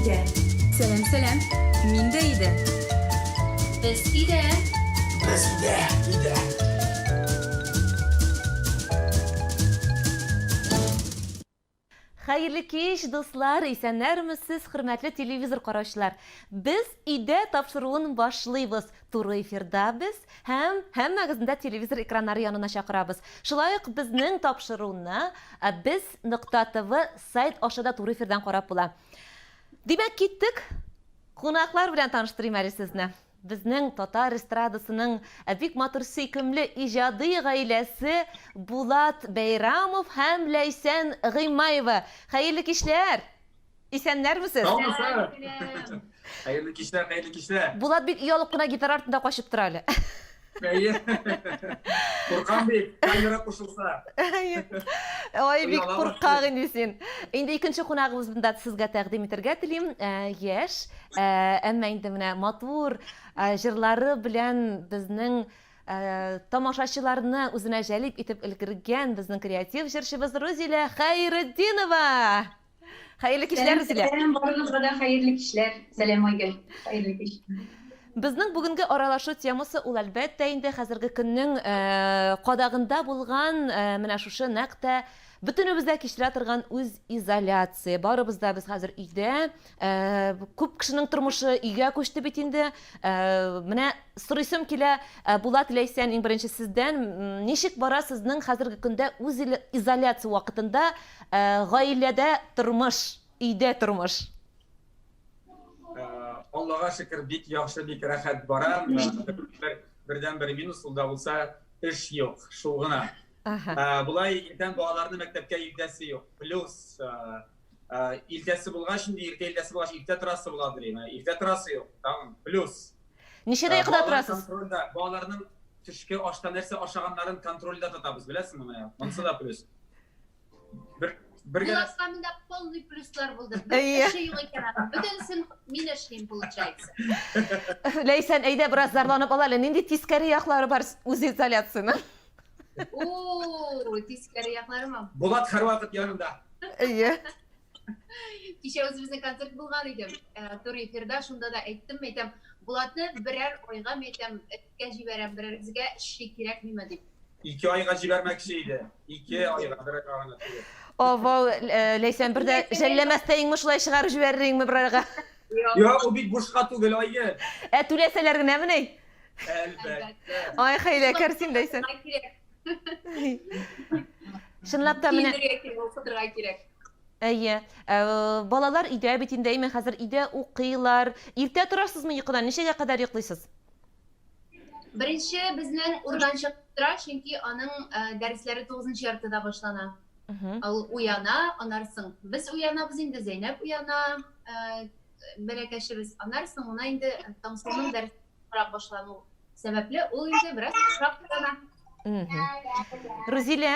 өйдә. Сәлам, сәлам. Мин дә өйдә. Без өйдә. Без өйдә, өйдә. Хәерле кич, дуслар, исәннәрмесез, хөрмәтле телевизор караучылар. Без өйдә тапшыруын башлыйбыз. Туры эфирда без һәм һәммәгезне дә телевизор экраннары янына чакырабыз. Шулай ук безнең тапшыруны без нокта тв сайт аша да туры эфирдан карап була. Димәк, киттек. Кунаклар белән таныштырыйм әле сезне. Безнең татар эстрадасының бик матур сөйкемле иҗади гаиләсе Булат Бәйрамов һәм Ләйсән Гыймаева. Хәерле кичләр! Исәннәрмесез? Саумысыз? Хәерле кичләр, хәерле кичләр. Булат бик оялып кына гитара артында качып тора әле. Әйе. Куркам бит, камера кушылса. Ой, бик куркак инде син. Инде икенче кунагыбызны да сезгә тәкъдим итәргә телим. Э, яшь, э, әмма инде менә матур э, җырлары белән безнең тамашачыларны үзенә җәлеп итеп өлгергән безнең креатив җырчыбыз Рузилә Хәйретдинова. Хәерле кичләр, Рузилә. Сәлам, барыгызга да хәерле кичләр. Сәлам, Айгөл. Хәерле кич. Безнең бүгенге аралашу темасы ул әлбәттә инде хәзерге көннең э, кадагында булган э, менә шушы нәкъ тә бөтенебез дә кичерә торган үзизоляция. Барыбыз да без хәзер өйдә, э, күп кешенең тормышы өйгә күчте бит инде. Менә сорыйсым килә, Булат Ләйсән, иң беренче сездән, ничек бара сезнең хәзерге көндә үзизоляция вакытында Ә, гаиләдә тормыш, өйдә тормыш. Аллага шөкер, бик яхшы, бик рәхәт бара. Бер, бердән бер минус ул да булса эш юк, шул гына. Ага. Болай иртән балаларны мәктәпкә илтәсе юк. Плюс илтәсе булгач инде иртә илтәсе булгач иртә торасы буладыр инде. Иртә торасы юк. Тагын плюс. Ничәдә йокыда торасыз? Контрольдә балаларның төшке ашта нәрсә ашаганнарын контрольдә тотабыз, беләсеңме менә. Монысы да плюс. Бер бер генә Булатка миндә полный плюслар булды. Бер Әйе. эше юк икән аның. Бөтенесен мин эшлим, получается. Ләйсән, әйдә бераз зарланып ал әле. Нинди тискәре яклары бар үзизоляциянең? О, тискәре якларымы? Булат һәрвакыт янында. Әйе. Кичә үзебезнең концерт булган иде. Э, Туры эфирда шунда да әйттем, әйтәм, Булатны берәр айга әйтәм, эшкә җибәрәм, берәрегезгә эшче кирәкмиме дип. Ике айга җибәрмәкче иде. Ике айга, бер айга гына түгел. Авау, э, Ләйсән, бер дә жәлләмәстәеңме шулай чыгарып җибәререңме бер айга? Юк, ул бит бушка түгел, Айгөл. Ә түләсәләр генәмени? Әлбәттә. Ай, хәйләкәр син, Ләйсән. Кирәк. Чынлап та менә Киенергә кирәк, укытырга кирәк. Әйе. Э, балалар өйдә бит инде, әйме, хәзер өйдә укыйлар. Иртә торасызмы йокыдан? Ничәгә кадәр йоклыйсыз? Беренче безнең уртанчы тора, чөнки аның э, дәресләре тугызынчы яртыда башлана. Ул уяна, аннан соң без уянабыз инде, Зәйнәп уяна, э, бәләкәчебез. Аннан соң гына инде Таңсылуның дәресе башлану сәбәпле, ул инде бераз соңрак уяна. Рузилә,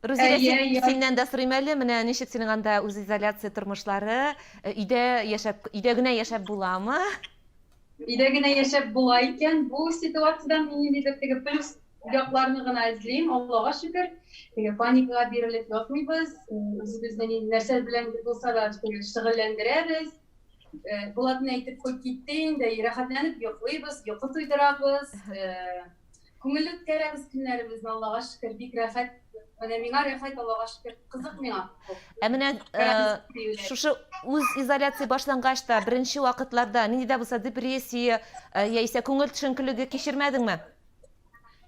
Рузилә, син, синнән дә сорыйм әле, менә ничек синең анда үзизоляция тормышлары, э, өйдә яшәп, өйдә генә яшәп буламы? Өйдә генә яшәп була икән, бу ситуациядән мин ниндидер теге плюс якларны гына эзлим, Аллага шөкер. Теге паникага бирелеп ятмыйбыз, үзебезне нинди нәрсә белән булса да теге шөгыльләндерәбез. Э, Булатны әйтеп куйып китте инде, рәхәтләнеп йоклыйбыз, йокы туйдырабыз. Э, Күңелле үткәрәбез көннәребезне, Аллага шөкер, бик рәхәт. Менә миңа рәхәт, Аллага шөкер, кызык миңа. Ә менә э, шушы үз изоляция башлангач та беренче вакытларда нинди дә булса депрессия э, яисә күңел төшенкелеге кичермәдеңме?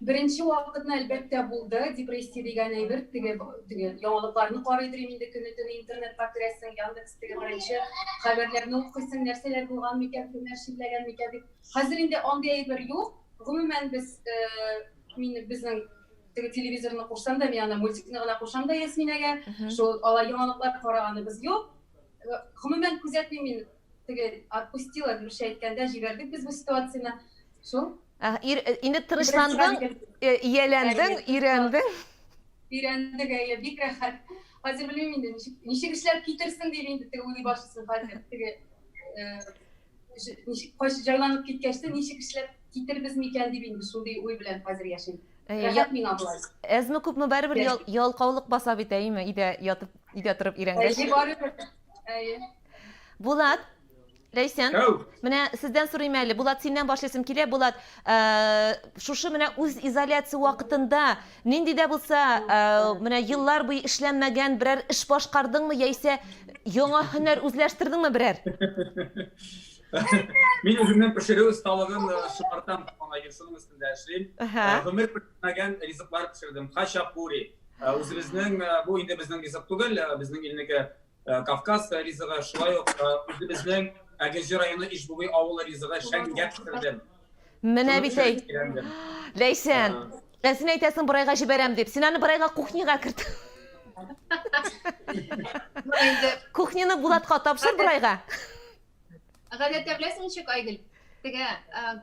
Беренче вакытны әлбәттә булды, депрессия дигән әйбер, теге теге яңалыкларны карый идем инде көне-төне интернетка керәсең, Яндекс теге беренче хәбәрләрне укыйсың, нәрсәләр булган микән, кемнәр чирләгән микән дип. Хәзер инде андый әйбер юк. Гомумән, без э, мин безнең теге телевизорны кушсам да, мин аны мультикны гына кушам да Ясминәгә. Шул алай яңалыклар караганыбыз юк. Э, гомумән күзәтмим мин теге отпустила, русча әйткәндә, җибәрдек без бу ситуацияне. Шул. Ә, ир, э, инде тынычландың, ияләндең, өйрәндең. Өйрәндек, әйе, бик рәхәт. Хәзер белмим инде, ничек, ничек эшләп китерсең дип инде теге уйлый башлыйсың хәзер. Теге ничек кайсы җайланып киткәч тә ничек эшләп китербез микән дип инде шундый уй белән хәзер яшим. Рәхәт миңа болай. Әзме күпме барыбер ялкаулык баса бит, әйеме, өйдә ятып, өйдә торып өйрәнгәч. Әйе, барыбер. Әйе. Булат, Ләйсән, менә сездән сорыйм әле. Булат, синнән башлыйсым килә. Булат, э, шушы менә үз изоляция вакытында нинди дә булса, э, менә еллар буе эшләнмәгән берәр эш башкардыңмы яисә яңа һөнәр үзләштердеңме берәр? Мин үземнең пешерү осталыгын э, шомартам, Айгөл, шуның өстендә эшлим. Гомер пешермәгән ризыклар пешердем. Хачапури. Үзебезнең, бу инде безнең ризык түгел, безнең илнеке Э, Кавказ ризыгы, шулай ук э, үзебезнең Әгерҗе районы Ишбубый авылы ризыгы шәңгә пешердем. Менә бит әй. Ләйсән, ә син әйтәсең бер айга җибәрәм дип. Син аны бер айга кухняга керт. Кухняны Булатка тапшыр бер айга. Гадәттә беләсең ничек, Айгөл? Теге э,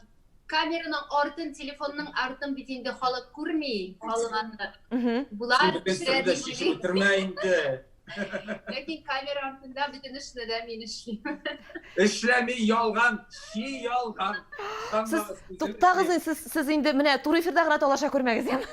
камераның артын, телефонның артын бит инде халык күрми, халык аны. Булат пешерә дип уйлый. Үтермә инде. Ләкин камера артында бөтен эшне дә мин эшлим. Эшләми ялган, чи ялган. Сез туктагыз инде, сез сез инде менә туры эфирда гына талаша күрмәгез, яме.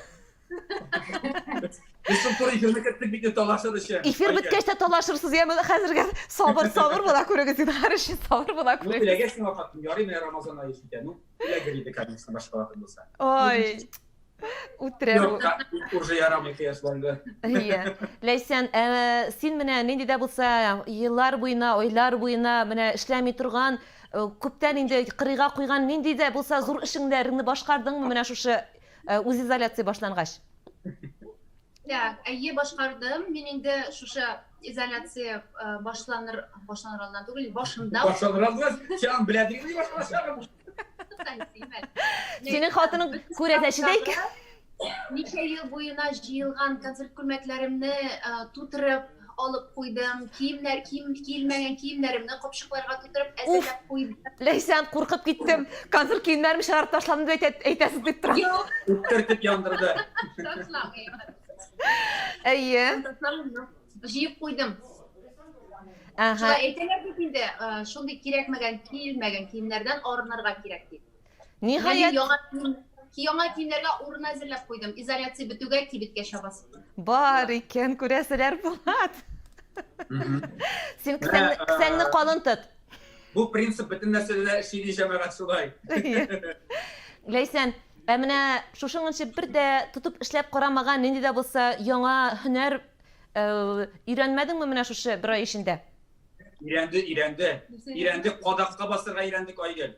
Без шул туры эфирны керттек бит инде талашыр өчен. Эфир беткәч тә талашырсыз, яме. Хәзергә сабыр, сабыр була күрегез, зинһар өчен сабыр була күрегез. Ну, эләгә сиңа хатын, ярый менә Рамазан ае җитә. Ну, эләгер иде, конечно, башка вакыт булса. Ой. Үтерә бу. Уже ярамый кыясланды. Әйе. Ләйсән, ә, син менә нинди дә булса еллар буена, айлар буена менә эшләми торган, э, күптән инде кырыйга куйган нинди дә булса зур эшеңнәреңне башкардыңмы менә шушы Э, үзизоляция башлангач? Так, әйе, башкардым. Мин инде шушы изоляция э, башланыр, башланыр алдыннан түгел, башында. Башланыр алдыннан, син белә дигән башланачагын. Синең хатының күрәзәче дә икән. Ничә ел буена җыелган концерт күлмәкләремне э, тутырып алып куйдым. Киемнәр, кием киелмәгән киемнәремне капчыкларга тутырып әзерләп куйдым. Ләйсән, куркып киттем. Концерт киемнәрен чыгарып ташладым дип әйтә, әйтәсез дип торам. Юк. Үттертеп яндырды. Ташламыйм. Әйе. Ташламыйм. Җыеп куйдым. Ага. Шулай әйтәләр бит инде, э, шундый кирәкмәгән, киелмәгән киемнәрдән арынырга кирәк дип. Ниһаять. Яңа, яңа киемнәргә урын әзерләп куйдым. Изоляция бетүгә кибеткә чабасы. Бар икән, күрәселәр Булат. Син кесәңне, кесәңне калын тот. Бу принцип бөтен нәрсәдә дә эшли ди җәмәгать шулай. Ләйсән, ә менә шушыңынчы бер дә тотып эшләп карамаган нинди дә булса яңа һөнәр э, өйрәнмәдеңме менә шушы бер ай эчендә? Өйрәнде, өйрәнде. Өйрәнде, кадакка басырга өйрәндек Айгөл.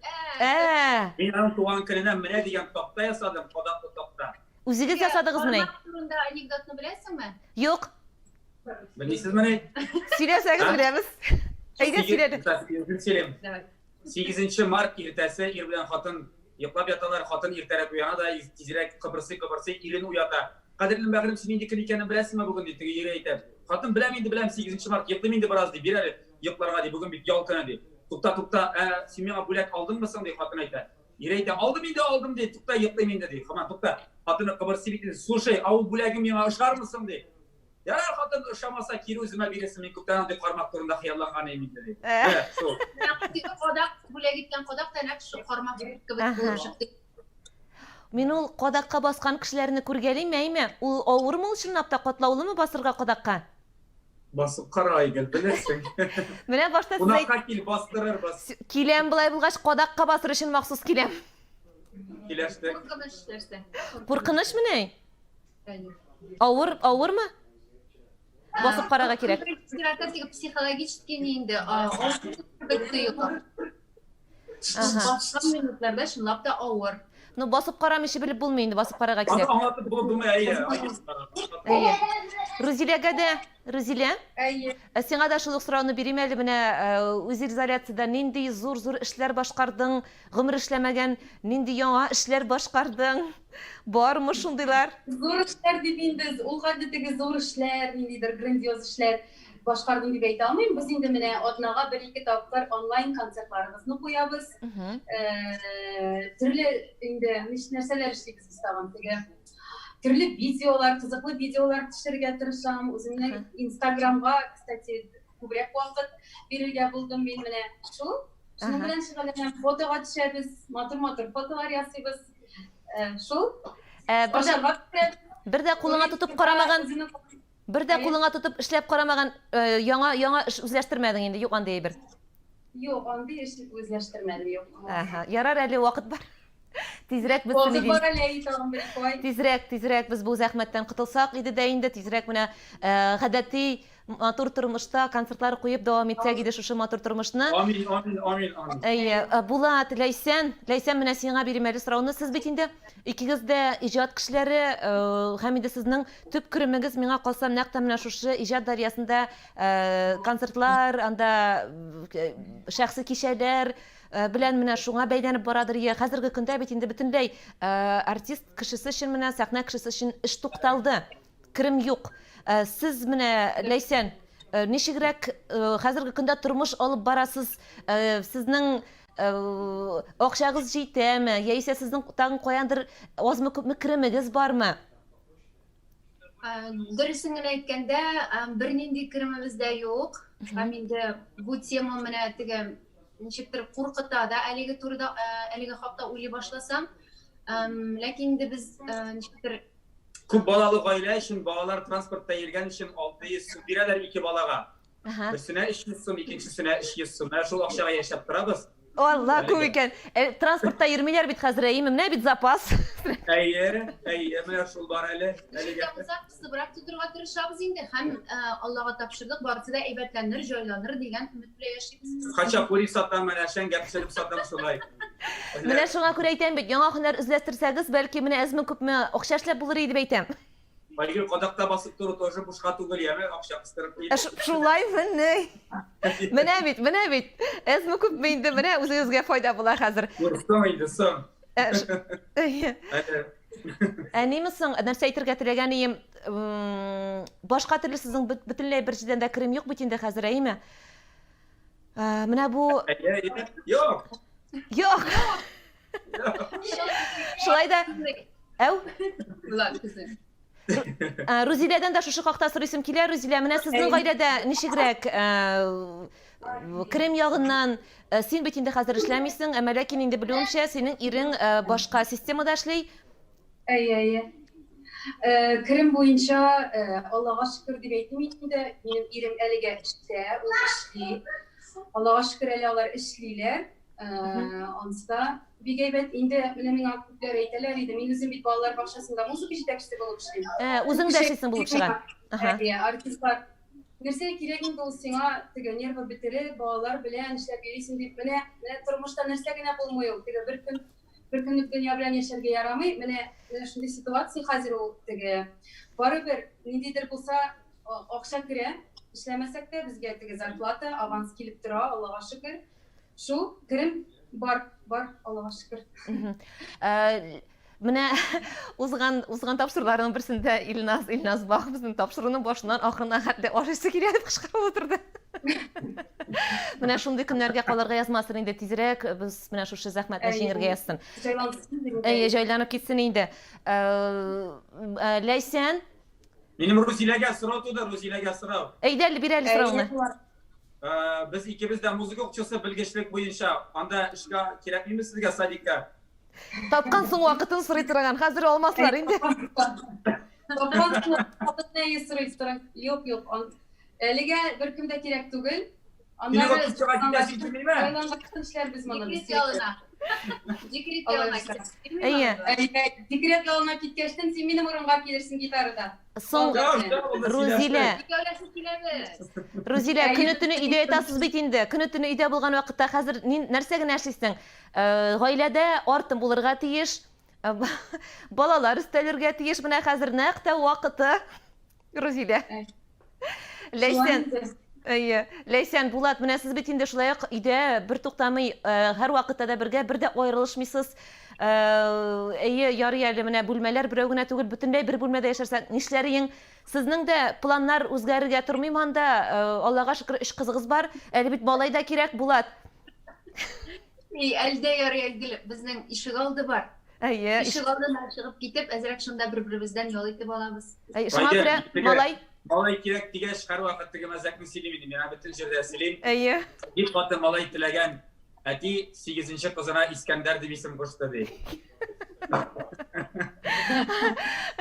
Ә. Мин аның туган көненә менә дигән такта ясадым, кадаклы такта. Үзегез ясадыгызмыни? Кармак турында анекдотны беләсеңме? Юк. Белмисезмени? Сөйләсәгез беләбез. Әйдә сөйләде. Үзем сөйлим. 8 март иртәсе ир белән хатын йоклап яталар, хатын иртәрәк уяна да тизрәк кыбырсый-кыбырсый ирен уята. Кадерлем бәгырем, син нинди көн икәнен беләсеңме бүген, ди, теге ире әйтә. Хатын, беләм инде, беләм, 8 март, йоклыйм инде бераз, ди, бир әле йокларга, ди, бүген бит ял көне, ди. Тукта, тукта, ә син миңа бүләк алдыңмы соң, ди, хатын әйтә. Ире әйтә, алдым инде, алдым, ди, тукта, йоклыйм инде, ди. Һаман, тукта. Хатыны кыбырсый бит инде, слушай, ә ул бүләгең миңа ошармы соң, ди. Ярар, хатын, ошамаса, кире үземә бирерсең, мин күптән андый кармак турында хыялланган идем инде, ди. Менә, шул. Теге кадак, бүләк иткән кадак та нәкъ шул кармак кебек булып чыкты. Мин ул кадакка баскан кешеләрне күргәлим, әйме? Ул авырмы ул чынлап та, катлаулымы басырга кадакка? Басып кара, Айгөл, белерсең. Менә башта сез Кунакка кил, бастырырбыз. Киләм болай булгач, кадакка басыр өчен махсус киләм. Киләштек. Куркыныч нәрсә. Куркынычмыни? Авыр, авырмы? Басып карарга кирәк. Теге психологический ни инде, авыр кебек тоела. Баскан минутларда чынлап та авыр. Ну, басып карамыйча белеп булмый инде, басып карарга кирәк. Аны аңлатып булмый, әйе. Әйе. Рузиләгә дә, Рузилә? Әйе. Ә сиңа да шул ук сорауны бирим әле, менә үзизоляциядә нинди зур-зур эшләр башкардың, гомер эшләмәгән нинди яңа эшләр башкардың? Бармы шундыйлар? Зур эшләр дип инде, ул хәтле теге зур эшләр, ниндидер грандиоз эшләр башкардым дип әйтә алмыйм. Без инде менә атнага бер-ике тапкыр онлайн концертларыбызны куябыз. Э, төрле инде нәрсәләр эшлибез без тагын теге төрле видеолар, кызыклы видеолар төшерергә тырышам. Үземнең Инстаграмга, кстати, күбрәк вакыт бирергә булдым мин менә шул. Шуның белән шөгыльләнәм. Фотога төшәбез, матур-матур фотолар ясыйбыз. Э, шул. Э, бер дә, бер дә кулыңа тотып карамаган, бер дә кулыңа тотып эшләп карамаган э, яңа яңа эш үзләштермәдең инде, юк андый әйбер. Юк, андый эш үзләштермәдем, юк. Әһә, ярар әле вакыт бар. Тизрәк без Вакыт бар әле, әй, тагын бер ике ай. Тизрәк, тизрәк без бу зәхмәттән котылсак иде дә инде, тизрәк менә э, гадәти матур тормышта концертлар куеп дәвам итсәк иде шушы матур тормышны. Амин, амин, амин, амин. Әйе, э, Булат, Ләйсән, Ләйсән, менә сиңа бирим әле сорауны. Сез бит инде икегез дә иҗат кешеләре, э, һәм инде сезнең төп керемегез миңа калса нәкъ тә менә шушы иҗат дәрьясында э, концертлар, анда э, шәхси кичәләр э, белән менә шуңа бәйләнеп барадыр. Йә, хәзерге көндә бит инде бөтенләй артист кешесе өчен менә сәхнә кешесе өчен эш тукталды. Керем юк. Сез менә, Ләйсән, ничегрәк хәзерге көндә тормыш алып барасыз? Сезнең акчагыз җитәме? Яисә сезнең тагын каяндыр азмы-күпме керемегез бармы? Дөресен генә әйткәндә, бернинди керемебез дә юк. Һәм инде бу тема менә теге ничектер куркыта да әлеге турыда, әлеге хакта уйлый башласам. Ләкин инде без ничектер Күп балалы гаилә өчен балалар транспортта йөргән өчен 600 сум бирәләр ике балага. Берсенә 300 сум, икенчесенә 300 сум. Менә шул акчага яшәп торабыз. Алла, күп икән. Э, транспортта йөрмиләр бит хәзер, әйеме? Менә бит запас. Әйе, әйе, менә шул бар әле. Әлегә. Булса, кысыбрак тотырга тырышабыз инде һәм э, Аллага тапшырдык, барысы да әйбәтләнер, җайланыр дигән өмет белән яшибез. Хачапури сатам, менә шәңгә пешереп сатам шулай. Менә шуңа күрә әйтәм бит, яңа һөнәр үзләштерсәгез, бәлки менә әзме-күпме акча эшләп булыр иде дип әйтәм. Айгөл, кадакта басып тору тоже бушка түгел, яме, акча кыстырып куй. Шулаймыни? Менә бит, менә бит. Әзме күпме инде, менә үзегезгә файда була хәзер. Соң инде, соң. Әниме соң, нәрсә әйтергә теләгән ием, башка төрле сезнең бөтенләй бер җирдән дә керем юк бит инде хәзер, әйеме? Менә бу... Юк! Юк! Шулай да Әү? Рузиләдән дә шушы хакта сорыйсым килә. Рузилә, менә сезнең гаиләдә ничегрәк керем ягыннан син бит инде хәзер эшләмисең, әмма ләкин инде белүемчә, синең ирең башка системада эшли. Әйе, әйе. Керем буенча Аллага шөкер дип әйтим инде, минем ирем әлегә эштә, ул эшли. Аллага шөкер, әле алар эшлиләр. Ансы да бик әйбәт. Инде менә миңа күпләр әйтәләр иде, мин үзем бит балалар бакчасында музыка җитәкчесе булып эшлим. Ә, үзең дә эшлисең булып чыга. Әйе, артистлар. Нәрсә кирәк инде ул сиңа, теге нервы бетереп, балалар белән эшләп йөрисең дип. Менә, менә тормышта нәрсә генә булмый ул. Теге бер көн бер көнлек дөнья белән яшәргә ярамый. Менә, менә шундый ситуация хәзер ул теге. Барыбер ниндидер булса акча керә, эшләмәсәк тә безгә теге зарплата, аванс килеп тора, Аллага шөкер. Шул, керем бар, бар, Аллага шөкер. Э, менә узган узган тапшыруларның берсендә Илназ Илназ Бах безнең тапшыруның башыннан ахырына хәтле ашыйсы килә дип кычкырып утырды. Менә шундый көннәргә калырга язмасын инде тизрәк без менә шушы зәхмәтне җиңергә язсын. Әйе, җайланып китсен инде. Э, э, Ләйсән. Минем Рузиләгә сорау туды, Рузиләгә сорау. Әйдә әле бир әле сорауны. Э, без икебез дә музыка укчысы белгечлек буенча. Анда эшкә кирәкмиме сезгә садикка? Тапкан соң вакытын сорый торган. Хәзер алмаслар инде. Тапкан соң вакытын сорый торган. Юк, юк. Әлегә беркем дә кирәк түгел. Аннары эшләрбез моны. Декрет ялына. Декрет ялына. Әйе. Декрет ялына киткәчтен син минем урынга килерсең гитарада. Соң, Рузилә. Рузилә, көне төне өйдә ятасыз бит инде. Көне төне өйдә булган вакытта хәзер нәрсә генә эшлисең? Э, гаиләдә артым булырга тиеш. Э, балалар өстәлергә тиеш. Менә хәзер нәкъ тә вакыты. Рузилә. Ләйсән. Әйе. Ләйсән, Булат, менә сез бит инде шулай ук өйдә бер туктамый, э, һәр вакытта да бергә, бер дә аерылышмыйсыз. Э, әйе, ярый әле менә бүлмәләр берәү генә түгел, бөтенләй бер бүлмәдә яшәрсәң, нишләр иең? Сезнең дә планнар үзгәрергә тормыймы анда? Э, Аллага шөкер, өч кызыгыз бар. Әле бит малай да кирәк, Булат. И, әле дә ярый, Айгөл, безнең ишегалды бар. Әйе. Ишегалдына чыгып китеп, әзрәк шунда бер-беребездән ял итеп алабыз. Әй, шуңа күрә, малай. Малай кирәк дигәч, һәрвакыт теге мәзәкне сөйлим инде, миңа бөтен җирдә сөйлим. Әйе. Бик каты малай теләгән әти сигезенче кызына Искәндәр дип исем кушты ди.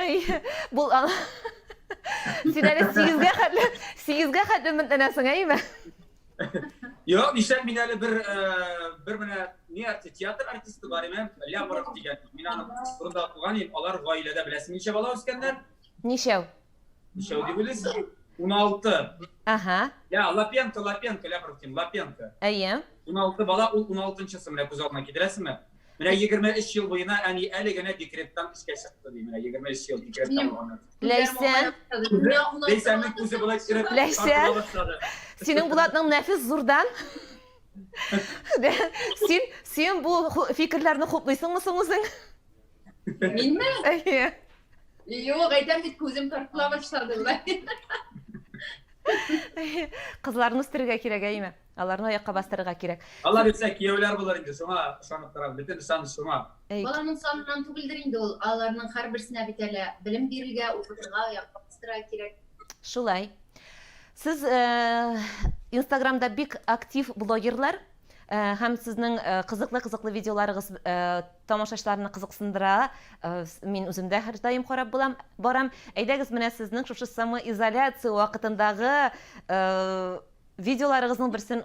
Әйе. Бул Син әле сигезгә хәтле, сигезгә хәтле өметләнәсең, әйеме? Юк, нишләп мин әле бер бер менә ни артист, театр артисты бар име, Ляборов дигән. Мин аны турында укыган идем. Алар гаиләдә беләсең ничә бала үскәннәр? Ничәү? Ничәү дип уйлыйсың? 16. Ага. Я, Лапенко, Лапенко, Ляборов дим, Лапенко. Әйе. 16 бала, ул 16-нчысы менә күз алдына китерәсеңме? Менә 23 ел буена әни әле генә декреттан эшкә чыкты ди. Менә 23 ел декретта булган. Ләйсән. Ләйсәннең күзе болай кереп Ләйсән. Синең Булатның нәфис зурдан. Син син бу фикерләрне хуплыйсыңмы соң үзең? Минме? Әйе. Юк, әйтәм бит, күзем тартыла башлады. Кызларны үстерергә кирәк, әйеме? Аларны аякка бастырырга кирәк. Алла бирсә, кияүләр булыр инде, шуңа ышанып торам, бөтен ышаныч шуңа. Баланың саныннан түгелдер инде ул, аларның һәрберсенә бит әле белем бирергә, укытырга, аякка бастырырга кирәк. Шулай. Сез Инстаграмда бик актив блогерлар һәм сезнең кызыклы-кызыклы видеоларыгыз тамашачыларны кызыксындыра. Мин үзем дә һәрдаим карап булам, барам. Әйдәгез, менә сезнең шушы самоизоляция вакытындагы Видеоларыгызның берсен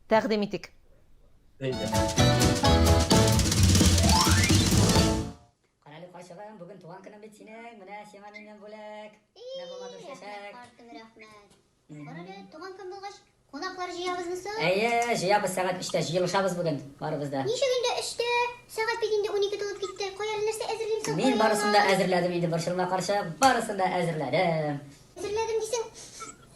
тәкъдим итик. Әйдә. Карале, карчыгым, бүген туган көнең бит синең. Менә сиңа миннән бүләк. Менә бу матур чәчәк. Картым, рәхмәт. Карале, туган көн булгач, кунаклар җыябызмы соң? Әйе, җыябыз, сәгать өчтә җыелышабыз бүген, барыбыз да. Ничек инде өчтә? Сәгать бит инде 12 тулып китте. Кая әле нәрсә әзерлим соң? Мин барысын да әзерләдем инде, борчылма, карчык, барысын да әзерләдем. Әзерләдем дисең,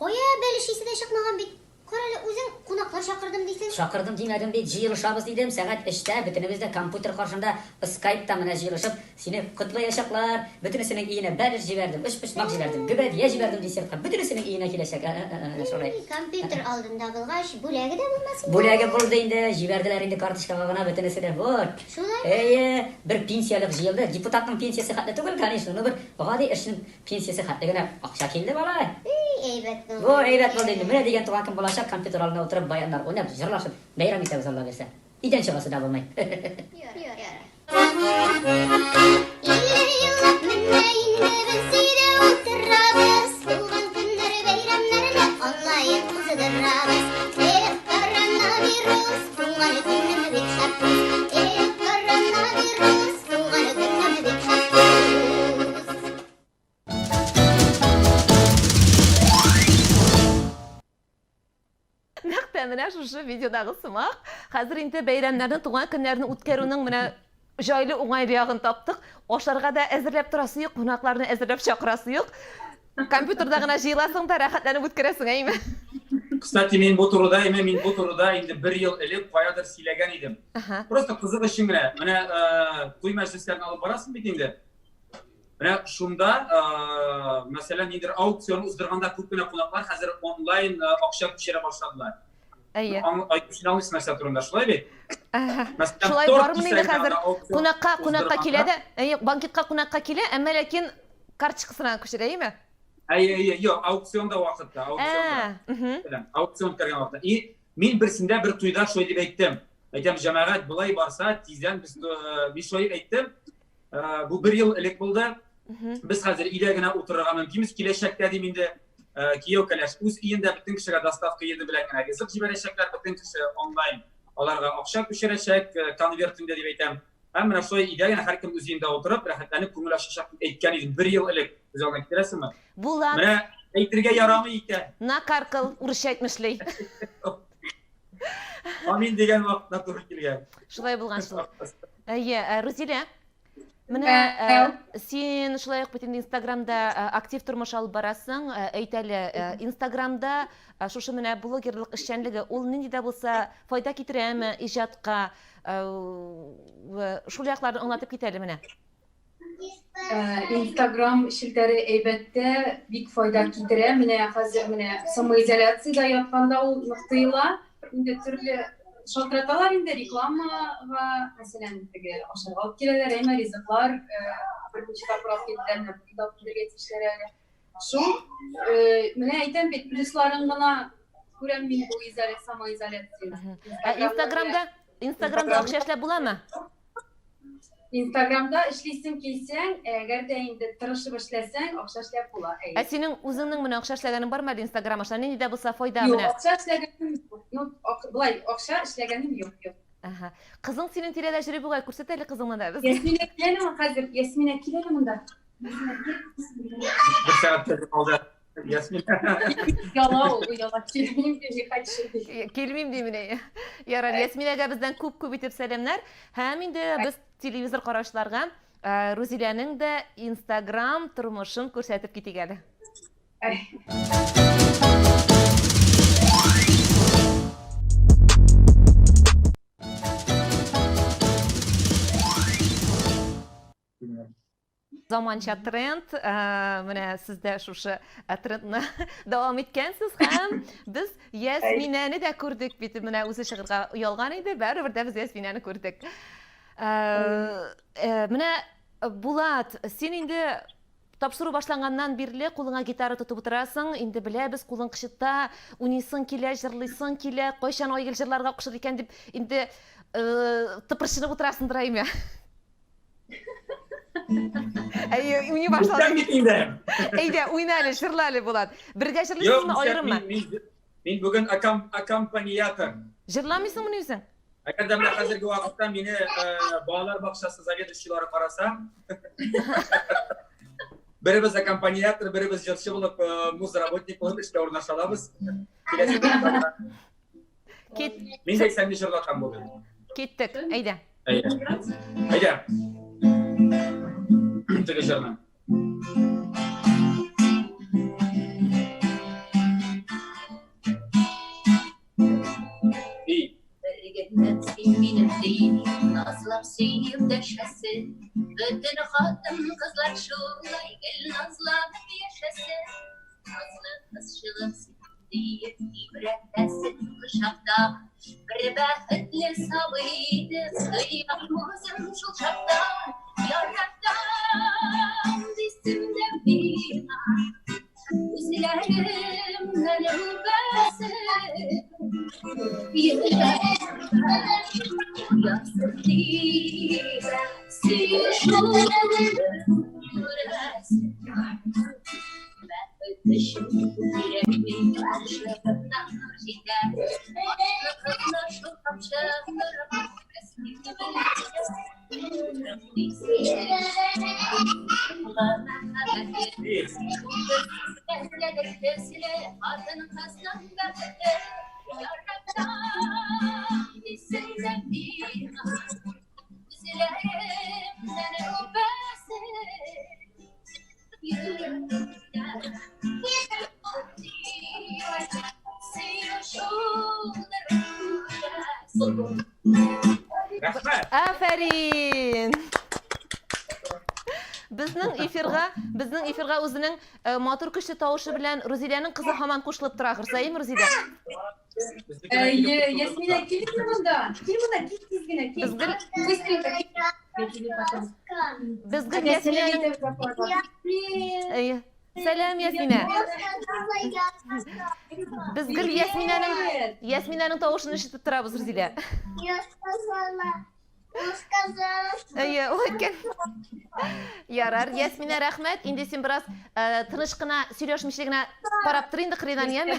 кая бәлеш исе дә чыкмаган бит. Карале, үзең кунаклар чакырдым дисең. Чакырдым димәдем бит, җыелышабыз дидем, сәгать өчтә бөтенебез дә компьютер каршында скайпта менә җыелышып, сине котлаячаклар, бөтенесенең өенә бәлеш җибәрдем, өчпочмак җибәрдем, гөбәдия җибәрдем десертка, бөтенесенең өенә киләчәк, ә-ә-ә, әнә шулай. Компьютер алдында булгач, бүләге дә булмас инде. Бүләге булды инде, җибәрделәр инде карточкага гына бөтенесе дә, вот. Шулаймы? Әйе, бер пенсиялек җыелды, депутатның пенсиясе хәтле түгел, конечно, но бер гади эшнең Пенсиясе хәтле генә акча килде, малай. Ий, әйбәт булды. Во, әйбәт булды инде. Менә дигән туган көн булачак, компьютер алдында утырып, баяннар уйнап, җырлашып, бәйрәм итәбез, Алла бирсә. Өйдән чыгасы да булмый. Ярар. 50 еллап менә инде без өйдә утырабыз. Туган көннәр, бәйрәмнәрне онлайн уздырабыз. Эх, коронавирус, туган көнем бик шәп уз. Эх, коронавирус, туган көнем бик шәп уз. Нәкъ тә менә шушы видеодагы сымак. Хәзер инде бәйрәмнәрне, туган көннәрне үткәрүнең менә җайлы уңайлы ягын таптык. Ашарга да әзерләп торасы юк, кунакларны әзерләп чакырасы юк. Компьютерда гына җыеласың да рәхәтләнеп үткәрәсең, әйме? Кстати, мин бу турыда, әйме, мин бу турыда инде бер ел элек каядыр сөйләгән идем. Просто кызык өчен генә. Менә э, туй мәҗлесләрен алып барасың бит инде. Менә шунда, мәсәлән, нидер аукцион уздырганда күп кенә кунаклар хәзер онлайн акча күчерә башладылар. Әйе. Айтып алмыйсың нәрсә турында, шулай бит? Мәсәлән, Шулай бармы инде хәзер? Кунакка, кунакка килә дә, әйе, банкетка кунакка килә, әмма ләкин карточкасына күчерә, әйеме? Әйе, әйе, юк, аукционда вакытта, аукционда. Аукцион үткәргән вакытта. И мин берсендә бер туйда шулай дип әйттем. Әйтәм, җәмәгать, болай барса, тиздән без мин шулай әйттем, Э, бу бер ел элек булды. Без хәзер өйдә генә утырырга мөмкинбез. Киләчәктә дим инде, э, кияү кәләш үз өендә бөтен кешегә доставка еды белән генә ризык җибәрәчәкләр, бөтен кеше онлайн аларга акча күчерәчәк, э, конвертында дип әйтәм. Һәм менә шулай өйдә генә һәркем үз өендә утырып, рәхәтләнеп күңел ачачак дип әйткән идем бер ел элек. Күз алдына китерәсеңме? Булат. Менә әйтергә ярамый икән. Накаркал, урысча әйтмешли. Амин дигән вакытта туры килгән. Шулай булган шул. Әйе, э, Рузилә, менә э, син шулай ук бит инде Инстаграмда э, актив тормыш алып барасың. Әйт әле, Инстаграмда шушы менә блогерлык эшчәнлеге ул нинди дә булса файда китерәме иҗатка? Шул якларын аңлатып кит әле менә. Инстаграм челтәре әйбәттә, бик файда китерә. Менә хәзер менә самоизоляциядә ятканда ул нык тыела. Инде төрле шалтыраталар инде рекламага, мәсәлән, теге ашарга алып киләләр, әмма ризыклар берничә тапкыр алып килделәр, менә бүген дә алып килергә тиешләр әле. Шул, менә әйтәм бит, плюсларын гына күрәм мин бу самоизоляциядә. Ә Инстаграмда, Инстаграмда акча эшләп буламы? Инстаграмда эшлисең килсәң, әгәр дә инде тырышып эшләсәң, акча эшләп була. Ә синең үзеңнең менә акча эшләгәнең бармы әле Инстаграм аша? Нинди дә булса файда менә? Юк, акча эшләгәнем юк. Ну, болай акча эшләгәнем юк, юк. Ага. Кызың синең тирәдә йөри бугай, күрсәт әле кызыңны да безгә. Ясминә кил әле хәзер. Ясминә кил әле монда. Ясминә кил. Бер сәгать алды. Ясминә. Яла ул, яла килмим ди, не хочу ди. Килмим ди менә. Ярар, Ясминәгә бездән күп-күп итеп сәламнәр. Һәм инде без телевизор караучыларга Рузиләнең дә Инстаграм тормышын күрсәтеп китик әле. Заманча тренд, менә сез дә шушы трендны дәвам иткәнсез һәм без Ясминәне дә күрдек бит. Менә үзе чыгырга оялган иде, барыбер дә без Ясминәне күрдек. Менә Булат, син инде Тапшыру башланганнан бирле кулыңа гитара тотып утырасың, инде беләбез, кулың кычыта, уйныйсың килә, җырлыйсың килә, кайчан Айгөл җырларга кушыр икән дип инде тыпырчынып утырасыңдыр, әйме? Әйе, уйный башладың. Күптән бит инде. Әйдә, уйна әле, җырла әле, Булат. Бергә җырлыйсызмы, аерыммы? Мин бүген аккомпаниатор. Җырламыйсыңмыни үзең? Әгәр дә менә хәзерге вакытта мине балалар бакчасы заведующийлары караса, беребез аккомпаниатор, беребез җырчы булып, музработник булып эшкә урнаша алабыз. Киләсе Кит. Мин дә исәнне җырлатам бүген. Киттек, әйдә. Әйдә. Әйдә. Теге җырны. Бергеннән син минем дип, назлап сөеп дәшәсен. Бөтен хатын-кызлар шулай гел назланып яшәсен. Назлы кызчыгым син диеп тибрәтәсен кочакта. Бер бәхетле сабый итеп тоям үзем шул чакта. Яратам дисем дә миңа. Күзләремнән үбәсен. Йөрәгемә язып тибә. Сөю шул күрәсен. Бәхет өчен кирәкми тамчы нур җитә. Ачлыгымны шул тамчы нурга Рәхмәт. Афәрин! Безнең эфирга, безнең эфирга үзенең э, матур көчле тавышы белән Рузиләнең кызы һаман кушылып тора, ахрысы, әйеме, Рузилә? Әйе, Ясминә, кил инде монда. Кил монда, кил тиз генә, кил. Без гел Быстренько, кил. без гел Ясминәнең Әйе. Сәлам, Ясминә. Без гел Ясминәнең Ясминәнең тавышын ишетеп торабыз, Рузилә. Я сказала. Он сказала. Әйе, ул әйткән. Ярар, Ясминә, рәхмәт. Инде син бераз э, тыныч кына сөйләшмичә генә карап тор инде кырыйдан, яме?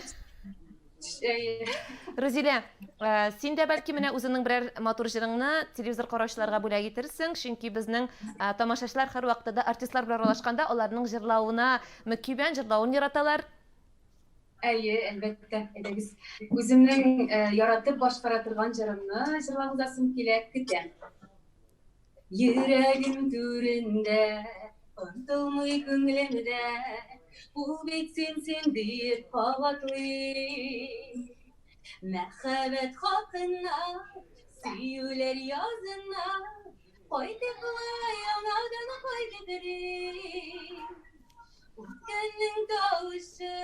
Рузилә, э, син дә бәлки менә үзеңнең берәр матур җырыңны телевизор караучыларга бүләк итерсең, чөнки безнең э, тамашачылар һәрвакытта да артистлар белән аралашканда аларның җырлавына мөкибән, җырлавын яраталар. Әйе, әлбәттә, әйдәгез. Үземнең э, яратып башкара торган җырымны җырлап узасым килә, көтәм. Йөрәгем түрендә, онтылмый күңелемдә, Ул бит син, син диеп кабатлый. Мәхәббәт хакына, сөюләр язына, Кайтып яңадан кайтып Үткәннең тавышы,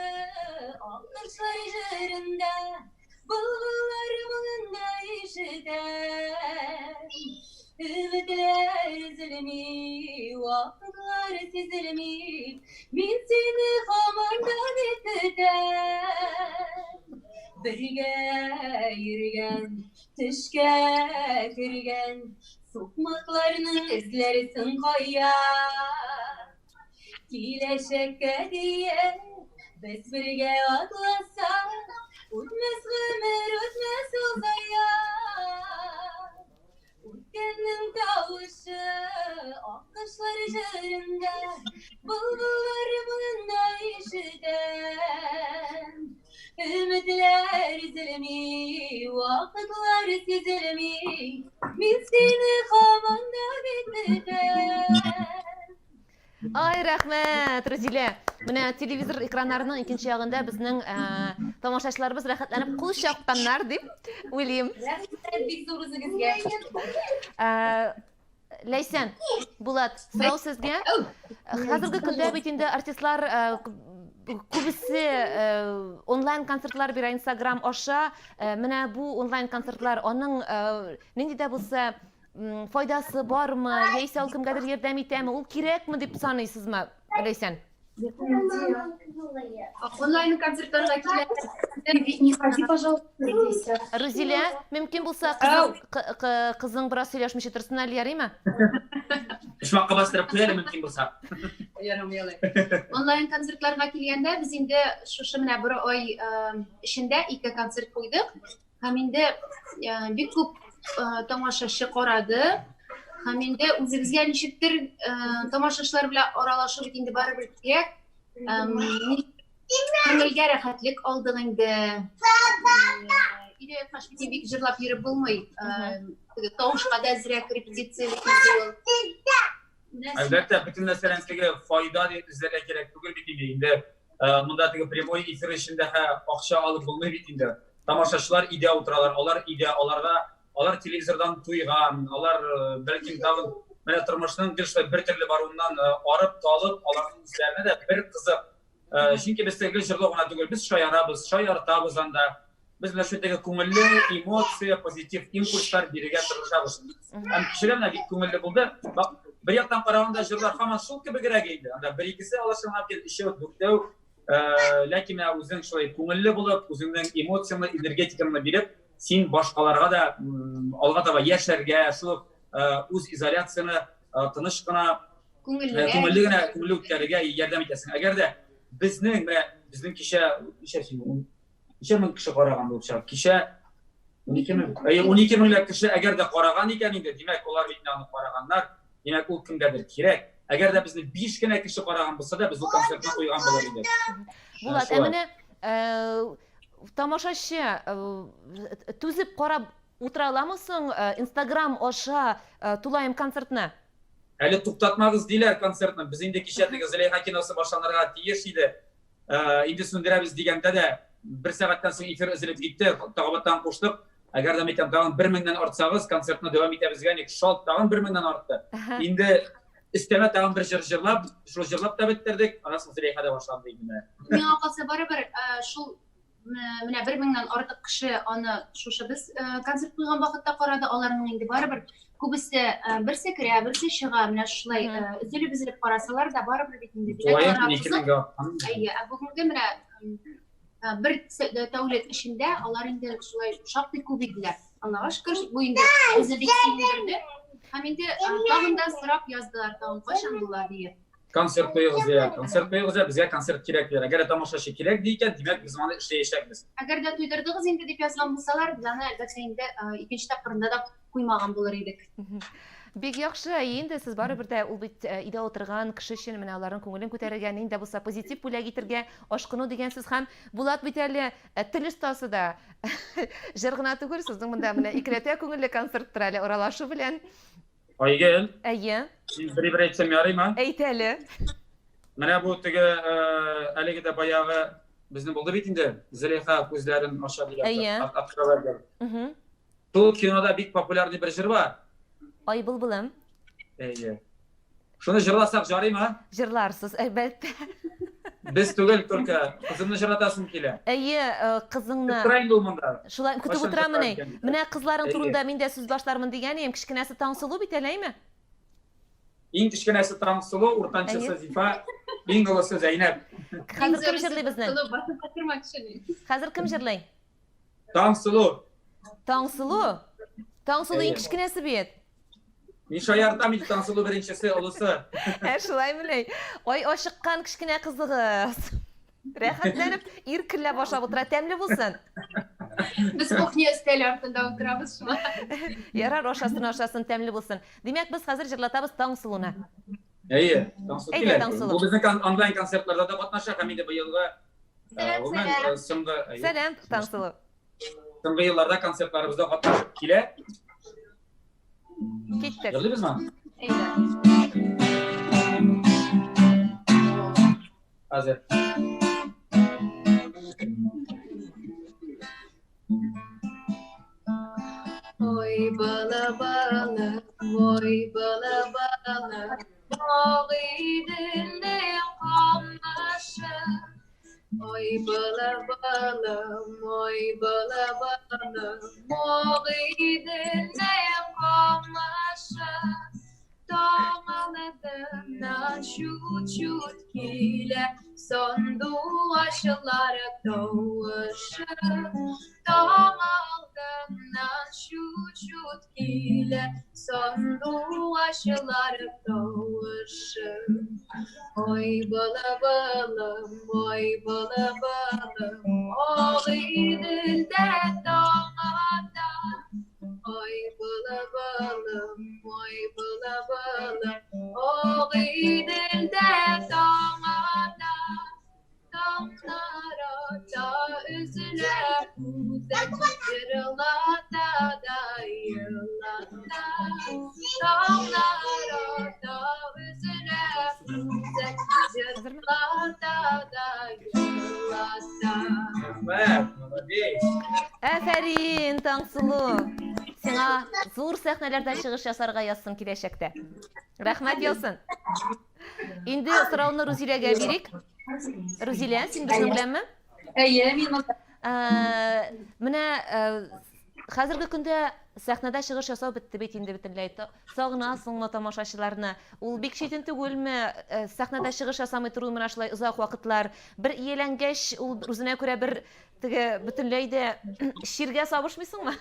аккошлар җырында, Былбыллар моңында ишетәм. Өметләр өзелми, вакытлар сизелми, Мин сине һаман да бит көтәм. Бергә йөргән, төшкә кергән Сукмакларның эзләре соң кая? Киләчәккә диеп, без бергә атласак, Үтмәс гомер, үтмәс ул зая. Үткәннең тавышы аккошлар җырында, былбыллар моңында ишетәм. Өметләр өзелми, вакытлар сизелми, мин сине һаман да бит көтәм. Ай, рәхмәт, Рузилә. Менә телевизор экраннарының икенче ягында безнең э, тамашачыларыбыз рәхәтләнеп кул чапканнар дип уйлыйм. Рәхмәт бик зур үзегезгә. Э, Ләйсән, Булат, сорау сезгә. Хәзерге көндә бит инде артистлар э, күбесе э, онлайн концертлар бирә Инстаграм аша. Э, менә бу онлайн концертлар аның э, нинди дә булса файдасы бармы, яисә ул кемгәдер ярдәм итәме, ул кирәкме дип саныйсызмы, Ләйсән? Онлайн концертларга килә. Не ходи, пожалуйста, здесь. Рузилә, мөмкин булса, кызың бераз сөйләшмичә торсын әле, ярыймы? Почмакка бастырып куй әле мөмкин булса. Ярым, ялай. Онлайн концертларга килгәндә, без инде шушы менә бер ай эчендә ике концерт куйдык. Һәм инде э, бик күп э, тамашачы карады. Һәм инде үзебезгә ничектер э, тамашачылар белән аралашу бит инде барыбер кирәк. Күңелгә рәхәтлек алдык инде. Өйдә яткач бит бик җырлап йөреп булмый. Теге тавышка да әзрәк репетиция бит инде ул. Әлбәттә, бөтен нәрсәдән теге файда дип эзләргә кирәк түгел бит инде. Инде монда теге прямой эфир эчендә акча алып булмый бит инде. Тамашачылар өйдә утыралар, алар өйдә, аларга алар телевизордан туйган, алар бәлкем тагын менә тормышның гел шулай бер төрле баруыннан арып, талып, аларның үзләренә дә бер кызык. Чөнки без гел җырлау гына түгел, без шаярабыз, шаяртабыз анда. Без менә шул теге күңелле эмоция, позитив импульслар бирергә тырышабыз. Һәм кичә менә бик күңелле булды. Бер яктан караганда җырлар һаман шул кебегрәк инде. Анда бер икесе алышынган кил, өчәү, дүртәү. Ләкин менә үзең шулай күңелле булып, үзеңнең эмоцияңне, энергетикаңны биреп, син башкаларга да алга таба яшәргә, шул үз изоляцияне тыныч кына күңелле күңелле генә күңелле үткәрергә ярдәм итәсең. Әгәр дә безнең менә безнең кичә ничә ничә мең кеше караган булып чыга. Кичә 12 мең, әйе, 12 меңләп кеше әгәр дә караган икән инде, димәк, алар бит аны караганнар. Димәк, ул кемгәдер кирәк. Әгәр дә безне 5 кенә кеше караган булса да, без ул концертны куйган булыр идек. Булат, ә менә э, тамашачы э, түзеп карап утыра аламы соң э, Инстаграм аша тулаем концертны? Әле туктатмагыз диләр концертны. Без инде кичә теге Зөләйха киносы башланырга тиеш иде. Э, инде сүндерәбез дигәндә дә бер сәгатьтән соң эфир өзелеп китте. Тагыбаттан куштык. Әгәр дә микән тагын бер меңнән артсагыз, концертны дәвам итәбез дигән идек. Шалт тагын бер меңнән артты. Инде өстәмә тагын бер җыр җырлап, шул җырлап та бетердек. Аннан соң Зөләйха да башланды инде менә. Миңа калса барыбер э, шул менә бер меңнән артык кеше аны шушы без э, концерт куйган вакытта карады аларның инде барыбер күбесе э, берсе керә берсе чыга менә шулай э, өзелеп өзелеп карасалар да барыбер бит инде әйе ә бүгенге менә бер тәүлек эчендә алар инде шулай шактый күп иделәр аллага шөкер бу инде безне бик сөендерде һәм инде тагын да сорап яздылар тагын кайчан була диеп Концерт куегыз диләр. Концерт куегыз диләр, безгә концерт кирәк диләр. Әгәр дә тамашачы кирәк ди икән, димәк, без моны эшләячәкбез. Әгәр дә туйдырдыгыз инде дип язган булсалар, без аны әлбәттә инде икенче тапкырында да куймаган булыр идек. Бик яхшы, әйе инде сез барыбер дә ул бит өйдә утырган кеше өчен менә аларның күңелен күтәрергә, нинди дә булса позитив бүләк итергә ашкыну дигән сүз. Һәм Булат бит әле тел остасы да. Җыр гына түгел, сезнең монда менә икеләтә күңелле концерттыр әле аралашу белән. Айгөл. Әйе. Мин бер бер әйтсәм ярыймы? Әйт әле. Менә бу теге э, әлеге дә баягы безнең булды бит инде. Зөләйха күзләрен ача дигән. Әйе. Открывай. Шул кинода бик популярный бер җыр бар. Ай былбылым. Әйе. Шуны җырласак жарыймы? Җырларсыз, әлбәттә. Без түгел, только кызымны җырлатасым килә. Әйе, э, кызыңны. Көтеп тора инде ул монда. Шулай көтеп Кайчан утырамыни? җырлар икән дип. Менә кызларың Әйе. турында мин дә сүз башлармын дигән идем. Кечкенәсе Таңсылу бит әле, әйме? Иң кечкенәсе Таңсылу, уртанчысы Әйе. Зифа, иң олысы Зәйнәп. Хәзер кем җырлый безнең? Басып катырма кешене. Хәзер кем җырлый? Таңсылу. Таңсылу? Таңсылу иң Әйе. кечкенәсе бит. Мин шаяртам инде, Таңсылу беренчесе, олысы. Ә шулаймыни? Ай, ашыккан кечкенә кызыгыз. Рәхәтләнеп, иркенләп ашап утыра. Тәмле булсын. Без кухня өстәле артында утырабыз шуңа. Ярар, ашасын, ашасын, тәмле булсын. Димәк, без хәзер җырлатабыз Таңсылуны. Әйе, Таңсылу Әйдә, килә. Таңсылу. Бу безнең онлайн концертларда да катнаша һәм инде быелгы Сәлам, гомумән сәлам. соңгы әйе, Сәлам, Таңсылу. соңгы елларда концертларыбызда катнашып килә. Киттек. Җырлыйбызмы? Әйдә. Хәзер. Ой, бала бала, ой, бала бала, Агыйделнең камышы. Ой, бала балам, ой, бала балам, Агыйделнең камышы. Таң алдыннан чут-чут килә Сандугачлар тавышы. Таң алдыннан чут-чут килә Сандугачлар тавышы. Ой, бала балам, ой, бала балам, Агыйделдә таң ата. Ой, бала балам, ой, бала балам, Агыйделдә таң ата. Таңнар ата, өзелә үзәк, Җырлата да елата. Таңнар ата, өзелә үзәк, Җырлата да елата. Рәхмәт, молодец. Афәрин, Таңсылу! Сиңа зур сәхнәләрдә чыгыш ясарга язсын киләчәктә. Рәхмәт яусын. Инде сорауны Рузиләгә бирик. Рузилә, син безнең беләнме? Әйе, мин монда. Ә, Менә ә, хәзерге көндә сәхнәдә чыгыш ясау бетте бит инде бөтенләй. Та- Сагынасыңмы тамашачыларны? Ул бик читен түгелме? Ә, Сәхнәдә чыгыш ясамый тору менә шулай озак вакытлар. Бер ияләнгәч, ул үзенә күрә бер теге бөтенләй дә чиргә сабышмыйсыңмы?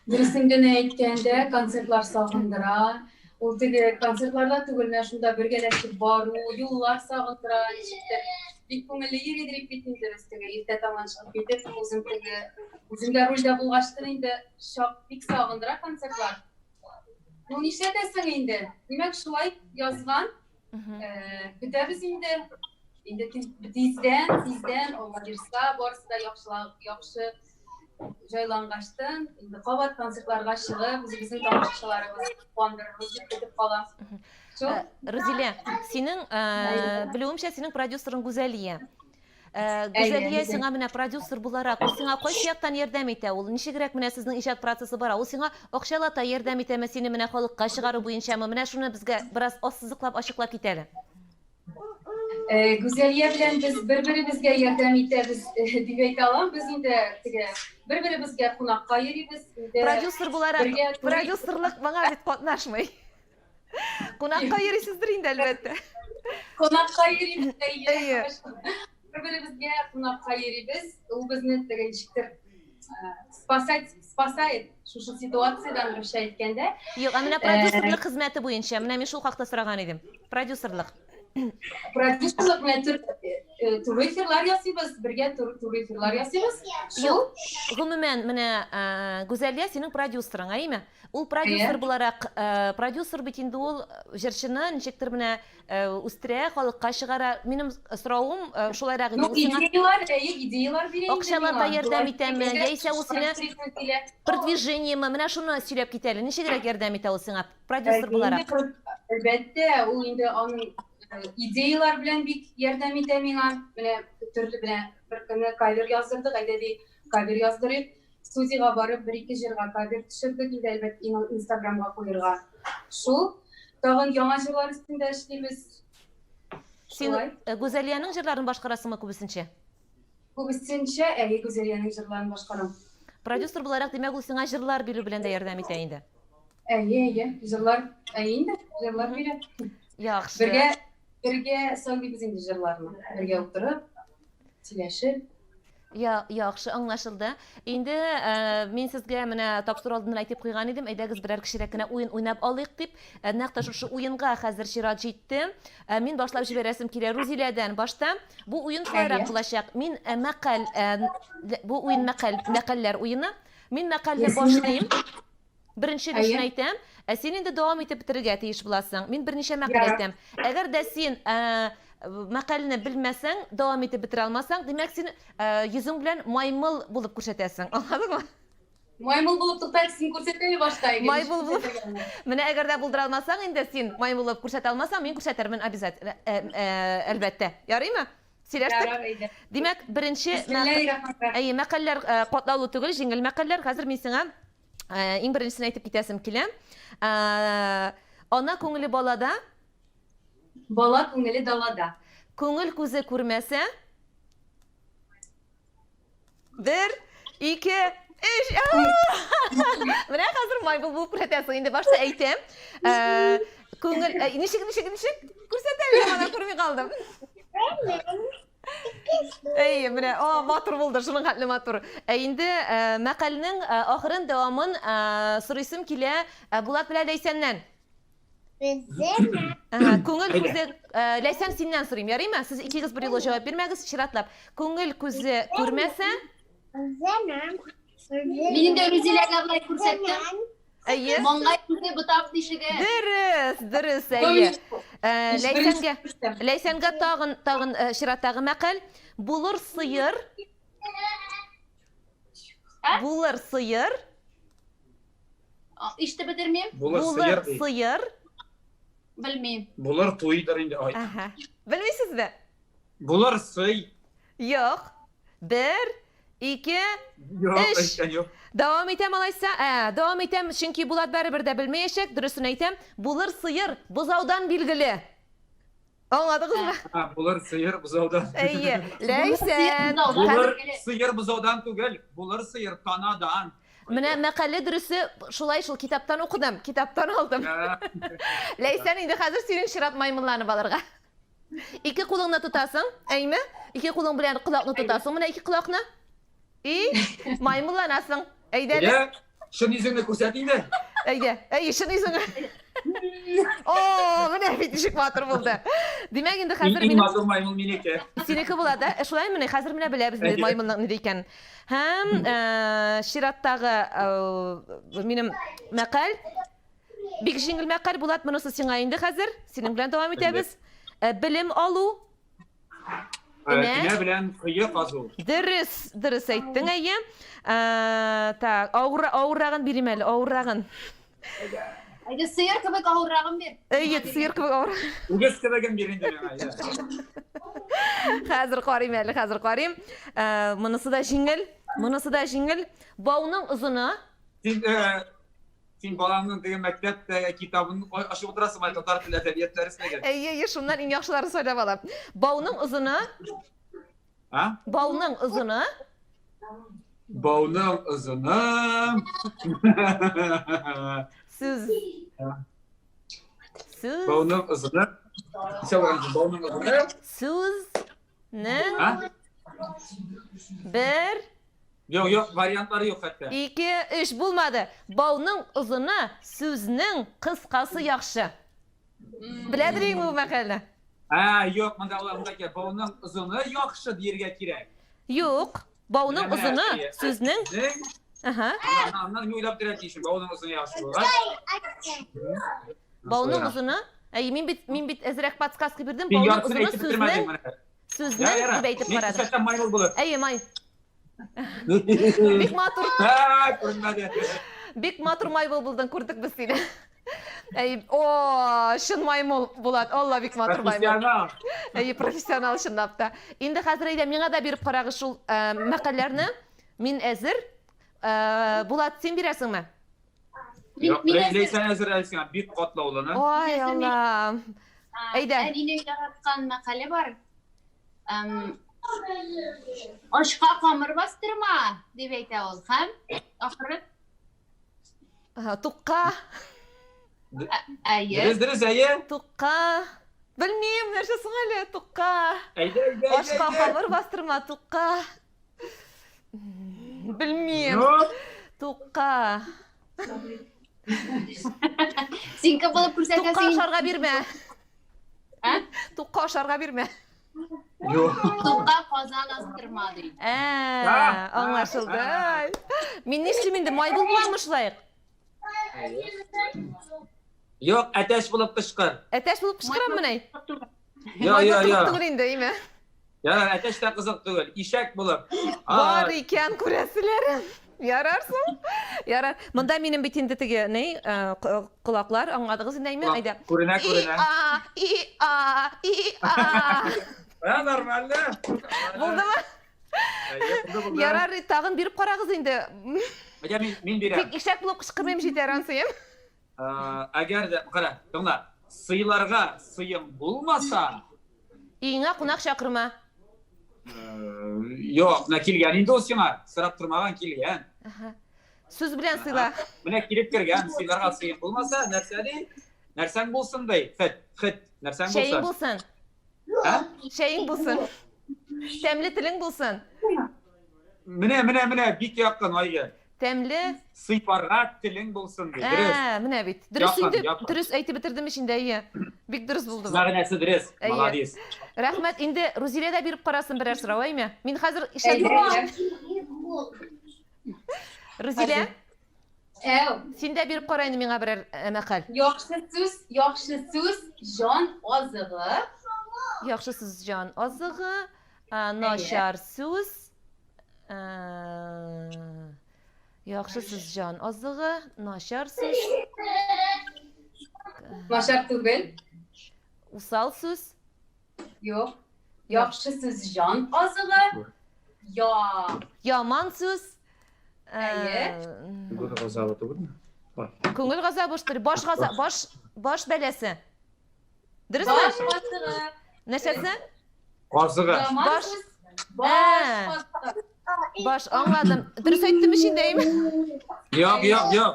Дөресен генә әйткәндә, концертлар сагындыра. Ул теге концертларда түгел, менә шунда бергәләшеп бару, юллар сагындыра, ничектер. Бик күңелле йөри идек бит инде без теге иртә таңнан чыгып китеп, үзем теге үзем дә рульдә булгачтын инде чак бик сагындыра концертлар. Ну, нишләтәсең инде? Димәк, шулай язган. Э, көтәбез инде. Инде тиздән, тиздән, Алла бирса, барысы да яхшылап, яхшы җайлангачтын, инде кабат концертларга чыгып, үзебезнең тамашачыларыбызны куандырырбыз дип көтеп калам. Шул. Э, Рузилә, синең, э, белүемчә, синең продюсерың Гүзәлия. Э, Гүзәлия сиңа менә продюсер буларак, ул сиңа кайсы яктан ярдәм итә? Ул ничегрәк менә сезнең иҗат процессы бара? Ул сиңа акчалата ярдәм итәме, сине менә халыкка чыгару буенчамы? Менә шуны безгә бераз ассызыклап, ачыклап кит әле. Э, Гүзәлия белән без бер-беребезгә ярдәм итәбез э, дип әйтә алам. Без инде теге бер-беребезгә кунакка йөрибез. Инде Продюсер буларак, продюсерлык моңа бит катнашмый. Кунакка йөрисездер инде, әлбәттә. Кунакка йөрибез, әйе. Бер-беребезгә кунакка йөрибез. Ул безне теге ничектер э, спасать, спасает шушы ситуациядән русча әйткәндә. Юк, ә менә продюсерлык хезмәте буенча, менә мин шул хакта сораган идем. Продюсерлык. Продюсерлык менә тур, э, туры эфирлар ясыйбыз, бергә тур, туры эфирлар ясыйбыз. Шул. Гомумән, менә э, Гүзәлия синең продюсерың, әйеме? Ул продюсер буларак, э, продюсер бит инде ул җырчыны ничектер менә э, үстерә, халыкка чыгара. Минем соравым э, шулайрак иде. Ну, идеялар, әйе, идеялар бирә инде. Акчалата ярдәм итәме, яисә ул сине продвижениеме, менә шуны сөйләп кит әле. Ничегрәк ярдәм итә ул сиңа, продюсер буларак? Әлбәттә, ул инде аның идеялар белән бик ярдәм итә миңа. Менә төрле белән бер көнне кавер яздырдык, әйдә ди, кавер яздырыйк. Студиягә барып, бер-ике җырга кавер төшердек инде, әлбәттә, Инстаграмга куерга. Шул. Тагын яңа җырлар өстендә эшлибез. Син э, Гүзәлиянең җырларын башкарасыңмы күбесенчә? Күбесенчә, әйе, Гүзәлиянең җырларын башкарам. Продюсер буларак, димәк, ул сиңа җырлар бирү белән дә ярдәм итә инде. Әйе, әйе, җырлар, әйе инде, җырлар бирә. Яхшы. Бергә, бергә сайлыйбыз инде җырларны. Бергә утырып, сөйләшеп. Я, яхшы, аңлашылды. Инде э, мин сезгә менә тапшыру алдыннан әйтеп куйган идем, әйдәгез берәр кечерәк кенә уен уйнап алыйк дип. Э, нәкъ тә шушы уенга хәзер чират җитте. Э, мин башлап җибәрәсем килә Рузиләдән башта. Бу уен шулайрак булачак. Мин э, мәкаль, э, бу уен мәкаль, мәкальләр уены. Мин мәкальне башлыйм. Беренче өлешен әйтәм, ә син инде дәвам итеп бетерергә тиеш буласың. Мин берничә мәкаль әйтәм. Әгәр дә син мәкальне белмәсәң, дәвам итеп бетерә алмасаң, димәк, син йөзең белән маймыл булып күрсәтәсең. Аңладыңмы? Маймыл булып туктале, син күрсәт әле башта. Маймыл булып. Менә әгәр дә булдыра алмасаң инде син маймыл булып күрсәтә алмасаң, мин күрсәтермен обязательно, әлбәттә. Ярыймы? Сөйләштек? Димәк, беренче Әйе, мәкальләр катлаулы түгел, җиңел мәкальләр. Хәзер мин сиңа Э, иң беренчесен әйтеп китәсем килә. Э, ана күңеле балада. Бала күңеле далада. Күңел күзе күрмәсә. Бер, ике, өч. Менә хәзер маймыл булып күрсәтәсең. Инде башта әйтәм. Э, күңел, ничек, ничек, ничек? Күрсәтәм, мин аны күрми калдым. Әйе, менә, о, матур булды, шуның хәтле матур. Ә инде э, мәкальнең э, ахырын, дәвамын э, сорыйсым килә Булат белән Ләйсәннән. Ага, күңел күзе, Ләйсән синнән сорыйм, ярыймы? Сез икегез бер юлы җавап бирмәгез, чиратлап. Күңел күзе күрмәсә? Мин инде Рузиләгә болай күрсәттем. Әйе. Маңгай күзе ботак тишеге. Дөрес, дөрес, әйе. Э, Ләйсәнгә, Ләйсәнгә тагын, тагын э, чираттагы мәкаль. Булыр сыер. Ә? Булыр сыер. Ишетеп бетермим. Булыр сыер ди. Сыер. Белмим. Булыр туйдыр инде. Ай. Әһә. Белмисезме? Булыр сый. Юк. Бер, ике, Юк, өч. әйткән юк. Дәвам итәм алайса. Ә, дәвам итәм, чөнки Булат барыбер дә белмәячәк, дөресен әйтәм. Булыр сыер бозаудан билгеле. Аңладыгызмы? А, булыр сыер бозаудан. Әйе. Ләйсән. Булыр сыер бозаудан түгел, булыр сыер танадан. Менә мәкале дөресе шулай шул китаптан укыдым, китаптан алдым. Ләйсән, инде хәзер синең чират маймылланып алырга. Ике кулыңны тотасың, әйме? Ике кулың белән колакны тотасың, менә ике колакны. И маймылланасың. Әйдә әле. Әйдә, чын йөзеңне күрсәт инде. Әйдә, әй, чын йөзеңне. О, менә бит ничек матур булды. Димәк, инде хәзер Иң матур маймыл минеке. Синеке була да. Э, шулай мени, хәзер менә беләбез инде маймылның нинди икәнен. Һәм э, чираттагы э, минем мәкаль Бик җиңел мәкаль, Булат, монысы сиңа инде хәзер. Синең белән дәвам итәбез. Э, белем алу. Э, энә белән кое казу. Дөрес, дөрес әйттең, әйе. Э, так, авыр, авыррагын бирим әле, авыррагын. Әйдә, сыер кебек авыррагын бир. Әйе, сыер кебек авыр. Үгез кебеген бир инде миңа. Хәзер карыйм әле, хәзер карыйм. Монысы да җиңел, монысы да җиңел. Бауның озыны. Син Син балаңның теге мәктәптә китабын ачып утырасың, менә татар теле әдәбият дәресенә. Әйе, әйе, шуннан иң яхшыларын сайлап алам. Бауның озыны. А? Бауның озыны. Бауның озыны. Сүз. Сүз. Бауның озыны. Бауның озыны. Сүзнең. Бер. Юк, юк, вариантлары юк хәтта. Ике, өч булмады. Бауның озыны, сүзнең кыскасы яхшы. Беләдер инде бу мәкальне. Ә, юк, монда алай монда кирәк. Бауның озыны яхшы диергә кирәк. Юк, бауның озыны, сүзнең Ага. Аннан мин уйлап торам тиешем, бауның озыны яхшы булгач. Бауның озыны, әй, мин бит мин бит әзрәк подсказка бирдем. Бауның озыны сүзнең сүзнең дип әйтеп карадым. Мин маймыл булыр. Әйе, май. Бик матур. Күренмәде. Бик матур маймыл булдың, күрдек без сине. Әй, о, чын маймыл Булат, Алла бик матур маймыл. Профессионал. Әй, профессионал чынлап та. Инде хәзер әйдә миңа да биреп карагыз шул э, мәкальләрне. Мин әзер. Э, Булат, син бирәсеңме? Юк, Ләйсән әзер әле сиңа бик катлаулыны. Ой, Алла. Әйдә. Әнинең яраткан мәкале бар. Ашка камыр бастырма, дип әйтә ул. Һәм ахыры Тукка. Әйе. Дөрес, дөрес, әйе. Тукка. Белмим, нәрсә соң әле, тукка. Әйдә, әйдә, Ашка камыр бастырма, тукка. Белмим. Тукка. Син кем булып күрсәтәсең? Тукка ашарга бирмә. Ә? Тукка ашарга бирмә. Юк. Тукка казан астырма ди. Ә, аңлашылды. Мин нишлим инде? Май булып буламы шулай? Юк, әтәч булып кычкыр. Әтәч булып кычкырам менә. Йо, йо, йо. Түгел инде, име? Ярар, әтәч тә кызык түгел. Ишәк булып. Бар икән күрәселәрем. Ярар соң. Ярар. Монда минем бит инде теге, ни, э, колаклар, аңладыгыз инде, әйме? Әйдә. Күренә, күренә. И а, и а, и а. Ә, нормально. Булдымы? Ярар, тагын биреп карагыз инде. Әйдә, мин, мин бирәм. Тик ишәк булып кычкырмыйм җитәр ансы, ем. Әгәр дә, кара, тыңла. Сыйларга сыең булмаса, Өеңә кунак чакырма. Юк, менә килгән инде ул сиңа. Сорап тормаган килгән. Сүз белән сыйла. Менә килеп кергән, сыйларга сыең булмаса, нәрсә ди? Нәрсәң булсын ди? Хет, хет, нәрсәң булсын? Чәең булсын. Ә? Чәең булсын. Тәмле телең булсын. Менә, менә, менә, бик якын, Айгөл. Тәмле. Сыйпарга телең булсын ди. Дөрес. Ә, менә бит. Дөрес инде, дөрес әйтеп бетердем ич инде, әйе. Бик дөрес булды бу. Мәгънәсе дөрес. Молодец. Рәхмәт. Инде Рузилә дә биреп карасын берәр сорау, әйме? Мин хәзер ишәк Рузилә? Әү. Син дә биреп кара инде миңа берәр э, мәкаль. Яхшы сүз, яхшы сүз җан азыгы. Яхшы сүз җан азыгы, начар сүз э, Яхшы сүз җан азыгы, начар сүз. Начар түгел. Усал сүз. Юк. Яхшы сүз җан азыгы. Я. Яман сүз. Әйе. Күңел газабы түгелме? Күңел газабы что ли? Баш газа, баш баш бәласе. Дөресме? Баш азыгы. Нәрсәсе? Азыгы. Баш. Баш. Баш, аңладым. Дөрес әйттем ич инде, әйме? Юк, юк, юк.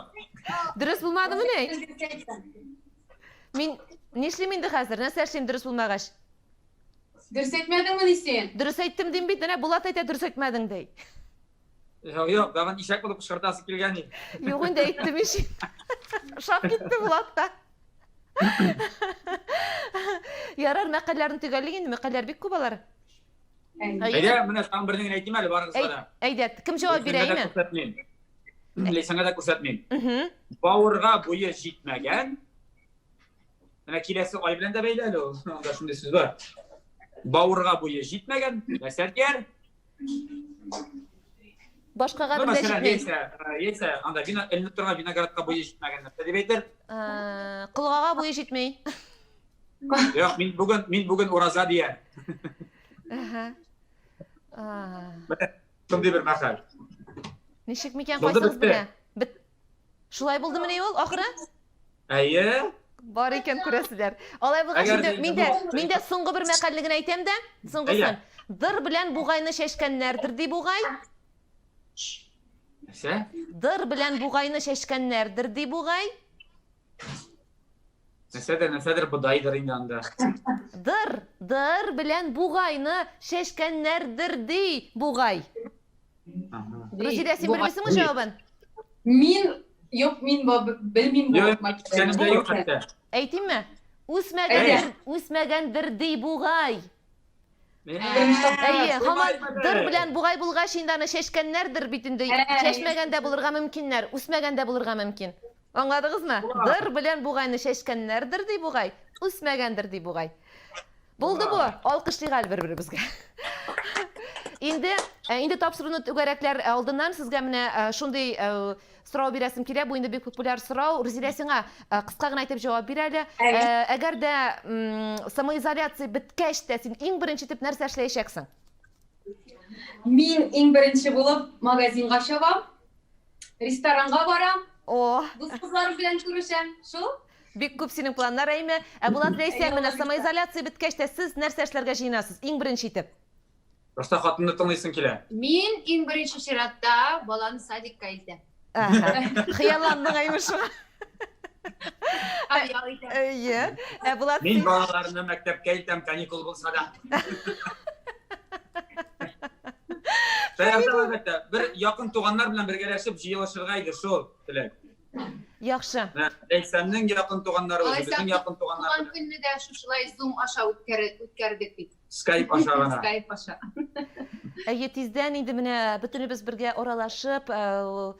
Дөрес булмадымы ни? Мин нишлим инде хәзер? Нәрсә эшлим дөрес булмагач? Дөрес әйтмәдеңме ни син? Дөрес әйттем дим бит, әнә Булат әйтә дөрес әйтмәдең ди. Юк, юк, тагын ишәк булып кычкыртасы килгән иде. Юк инде әйттем ич. Ошап китте Булат та. Ярар, мәкальләрне төгәллик инде, мәкальләр бик күп алар. Әйдә, менә тагын берне генә әйтим әле барыгызга да. Әйдә, кем җавап бирә, әйме? Ләйсәнгә дә күрсәтмим. Бавырга буе җитмәгән. Менә киләсе ай белән дә бәйле әле ул. Анда шундый сүз бар. Бавырга буе җитмәгән, нәрсә дияр? Башкага бер дә җитми. Яисә, яисә, анда вина эленеп торган виноградка буе җитмәгән нәрсә дип әйтер? Колгага буе җитми. Юк, мин бүген мин бүген ураза дияр. Әһә. Шундый бер мәкаль. Ничек микән кайсыгыз белә? Бит Шулай булдымыни ул ахыры? Әйе. Бар икән күрәселәр. Алай булгач инде мин дә мин дә соңгы бер мәкальне генә әйтәм дә, соңгысын. Дыр белән бугайны чәчкәннәрдер ди бугай. Нәрсә? Дыр белән бугайны чәчкәннәрдер ди бугай. Нәрсәдер, нәрсәдер бодайдыр инде анда. Дыр, дыр белән бугайны чәчкәннәрдер ди бугай. Рузилә, син белмисеңме җавабын? Мин, юк, мин белмим бу. Юк, сәнемдә юк хәтта. Әйтимме? Үсмәгәндер, үсмәгәндер ди бугай. Әйе, һаман дыр белән бугай булгач инде аны чәчкәннәрдер бит инде. Чәчмәгән дә булырга мөмкиннәр, үсмәгән дә булырга мөмкин. Аңладыгызмы? Дыр белән бугайны чәчкәннәрдер ди бугай, үсмәгәндер ди бугай. Булды бу. Алкышлыйк әле бер-беребезгә. Инде, э, инде тапшыруны түгәрәкләр алдыннан сезгә менә э, шундый э, Сорау бирәсем килә, бу инде бик популяр сорау. Рузилә, сиңа э, кыска гына итеп җавап бир әле. Э, әгәр дә самоизоляция беткәч тә, син иң беренче итеп нәрсә эшләячәксең? Мин иң беренче булып магазинга чабам, ресторанга барам. О! Дус кызларым белән күрешәм. Шул. Бик күп синең планнар, әйме? Ә Булат Ләйсән, менә самоизоляция беткәч тә сез нәрсә эшләргә җыенасыз? Иң беренче итеп. Башта хатынны тыңлыйсың килә. Мин иң беренче чиратта баланы садикка илтәм. Хыялландың әйме шуңа. Әйе. Ә Булат Мин балаларны мәктәпкә илтәм, каникул булса да. Шаяртам, әлбәттә. Бер якын туганнар белән бергәләшеп җыелышырга иде шул теләк. Яхшы. Менә Ләйсәннең якын туганнары, Алайса, үзебезнең якын туганнар Туган көнне дә шушылай Zoom аша үткәрдек бит. Skype аша гына. Skype аша. Әйе, тиздән инде менә бөтенебез бергә аралашып, э,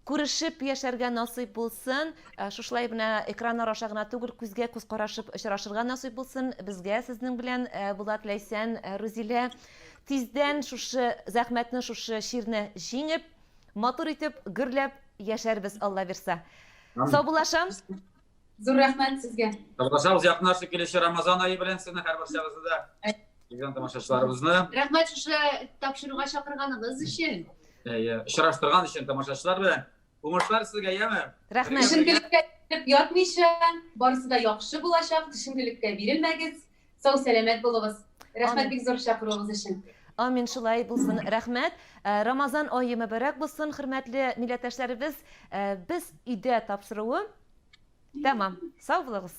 күрешеп яшәргә насыйп булсын. Э, шушылай менә экраннар аша гына түгел, күзгә күз карашып очрашырга насыйп булсын безгә сезнең белән, э, Булат, Ләйсән, Рузилә. Тиздән шушы зәхмәтне, шушы чирне җиңеп, матур итеп, гөрләп яшәрбез, Алла бирса. Саубуллашам. Зур рәхмәт сезгә. Саубуллашабыз. Якынлашып килүче Рамазан ае белән сезне һәрберчагызны да, телевизион тамашачыларыбызны. Рәхмәт шушы тапшыруга чакырганыгыз өчен. Әйе, очраштырган өчен тамашачылар белән. Уңышлар сезгә, яме? Рәхмәт. Төшенкелеккә бирелеп ятмыйча, барысы да яхшы булачак, төшенкелеккә бирелмәгез. Сау сәламәт булыгыз. Рәхмәт бик зур чакыруыгыз өчен. Амин, шулай булсын. Рәхмәт. Э, Рамазан ае мөбарәк булсын, хөрмәтле милләттәшләребез. Э, без өйдә тапшыруы тәмам. Сау булыгыз.